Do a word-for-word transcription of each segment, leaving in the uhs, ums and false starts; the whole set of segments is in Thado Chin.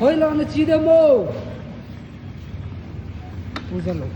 Hoilang nache dem o. Puja lo.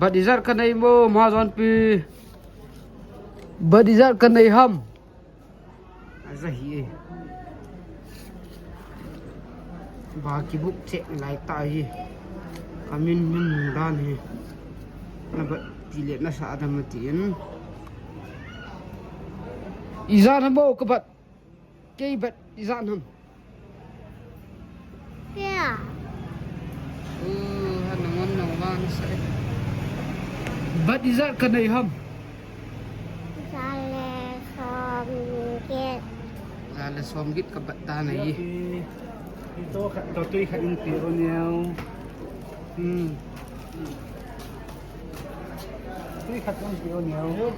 Bat ijat kanei mo, Mahajonpi? Bat ijat kanei ham? Aja hi e. Ba kibuk cheh lai ta hi. Kamin min dan hi. Na bat ti le nasa dam tin. Ijat ham o ka bat? Kei bat ijat ham? Kei a? Uh, ha nangon nang vang sa e. Bat ijat kanei ham? Za le som get. Za le som get ka bat ta nei. Ito khat, to tui khat in pe o neo. Hmm. Tui khat in pe o neo.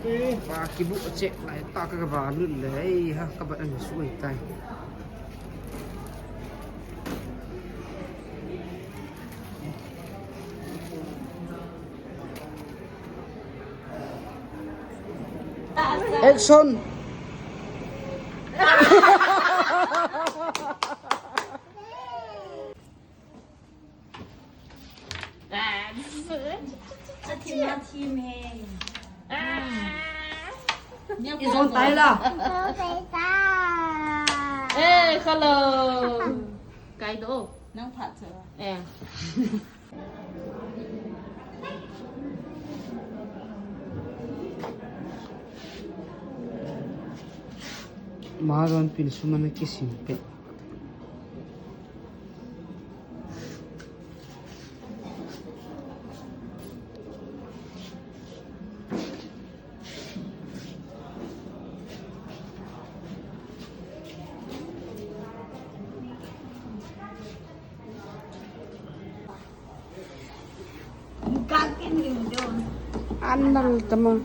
Ba kibuk cheh lai ta ka, ka ba lut le, ei ha, ka bat ana sui tai. Action. Athim, athim he. Ijong tai la. Eh, hello. Kai do. Nang phat chu. Eh. Mahajonpi sum ana kisim pet. An nal tama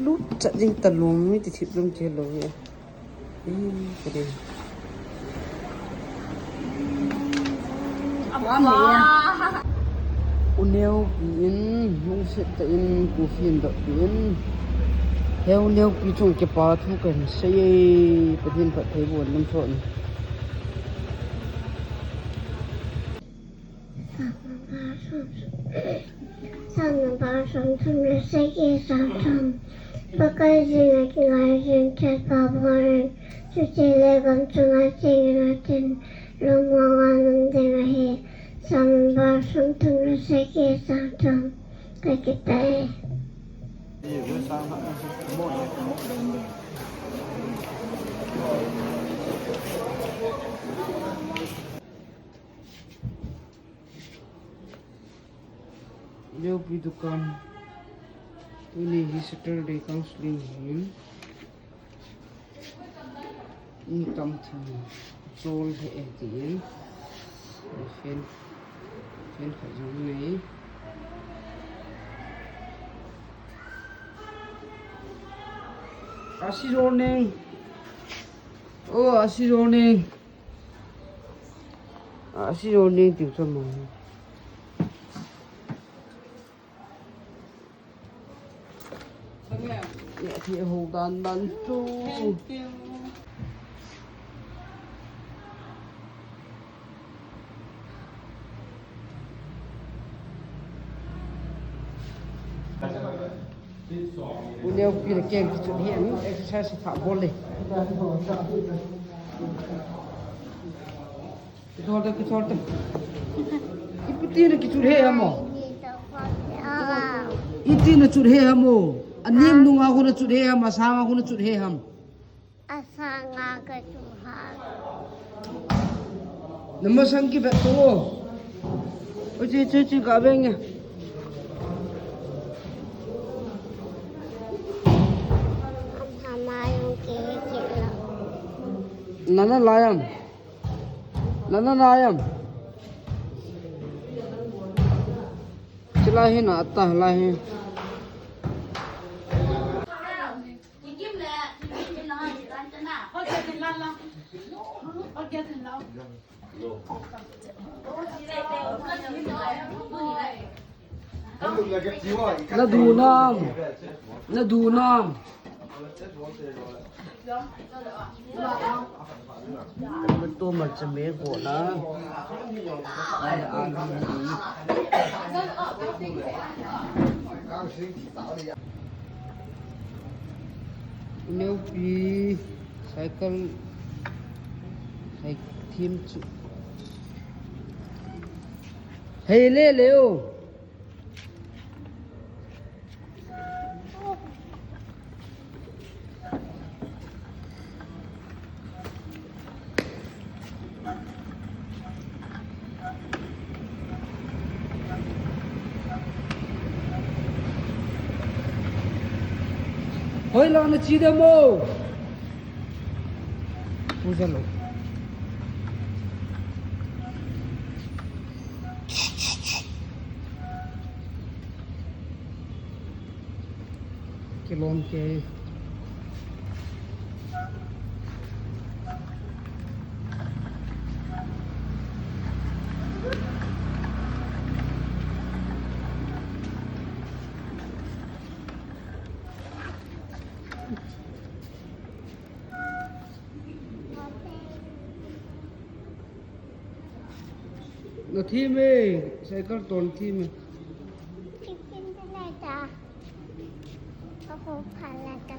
lut chat jing ta lum mi ti thip lum ti lo ye. Ih, ka dei. U Neopi in, lungset tah in, coffee in dot pi in. He u Neopi chung kipa thu kan sei e, Pathen phatthei boh in lam sot in. Psalm number sawmthum le sagi, Psalm thum. Pakai jina kingai jin chet pa borin, chuti le gam chunga chingin atin, lungmong a nung ding ahi. Psalm number sawmthum le sagi, Psalm thum. Ka kitai. Neopi dukan. Tuni hi Saturday counseling hin. Ni tam thim chol he e ti in. Fan, fan khat jong nei. Asi jo neng. Oh, asi jo neng. Ah, si yo ni tiu sa mo. Ya, thi ho dan dan tu. Thank you. Uneu pi le keng kichut he, exercise pha bol le. Kichol te, kichol te. Ipi tina kichut he ham o? Iti na chut he ham o? Anim nunga khu na chut he ham, asanga khu na chut he ham? Asanga ka chu ha. Namasang kivet to. Oi, chi, chi, chi, ka veng e. Am hama yung ke ke lo. Nana layam. Nana layam. Chila hi na ata lahi. Na du nam. Na du nam. Matu malcha me ko na. Ai, ai, ai. Neupi cycle, cycle thim chu. Hei le le o. Hoi la na chi de mo. Puja lo. Kilom ke. Na thim e, cycle ton thim e. Tiffin te lai ta. Ako phala ta.